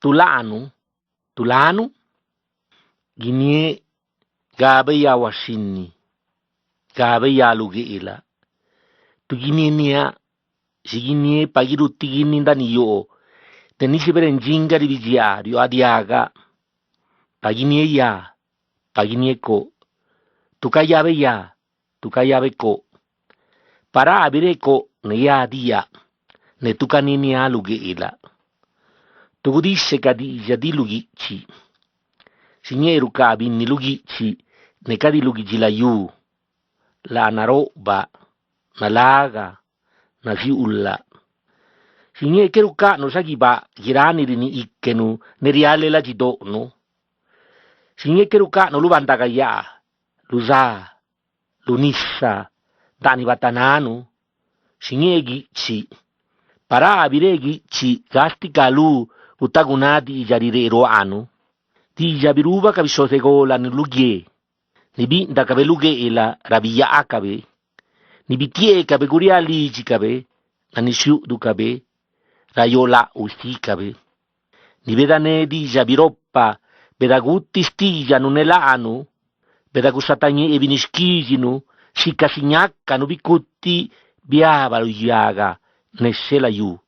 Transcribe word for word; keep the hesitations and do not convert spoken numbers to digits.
tu laanu, tu lanu, guiniéꞌ gabe ya huaxhinni, gabe ya lu gueelaꞌ, tu guinieniáꞌ xi guiniéꞌ pa guirutiꞌ guini ndaaniꞌ yoo, ne nixhibere ndxinga ribidxiaa riuaadiagaꞌ. Pa guiniéꞌ ya, pa guiniéꞌ coꞌ, tu cayabe ya, tu cayabe coꞌ. Pa raabireꞌ coꞌ ne ya diyaꞌ, ne tu canieniáꞌ lu gueelaꞌ. Tu gudixhe ca diidxaꞌ diꞌ lu guiꞌchiꞌ. Xiñee rucaa binni lu guiꞌchiꞌ ne cadi lu guidxilayú, laa naroꞌbaꞌ, nalaga, naxiuulaꞌ. Xiñee qué rucaꞌnuꞌ xaguibáꞌ guiráꞌ ni riníꞌ íquenu ne riale ladxidoꞌnuꞌ. Xiñee qué rucaꞌnuꞌ lu bandagayaa, lu za, lu nisa, ndaaniꞌ batananu. Xiñee guiꞌchiꞌ. Pa raabireꞌ guiꞌchiꞌ gastiꞌ ca lú gutagunáꞌ diidxaꞌ rireꞌ ruaanu, diidxaꞌ biruubaꞌ ca bixhozegolanu lu guie, ni bíꞌndacabe lu gueelaꞌ ra biyaacabe, ni bitieecabe guriaa lídxicabe, nanisiuꞌducabe ra yolaꞌhuiꞌ xtícabe, ni bedané diidxaꞌ biropa, bedaguti xtiidxanu ne laanu, bedaguxhatañee bini xquídxinu, sica si ñácanu bicuti biaba lu yaga ne xhelayú.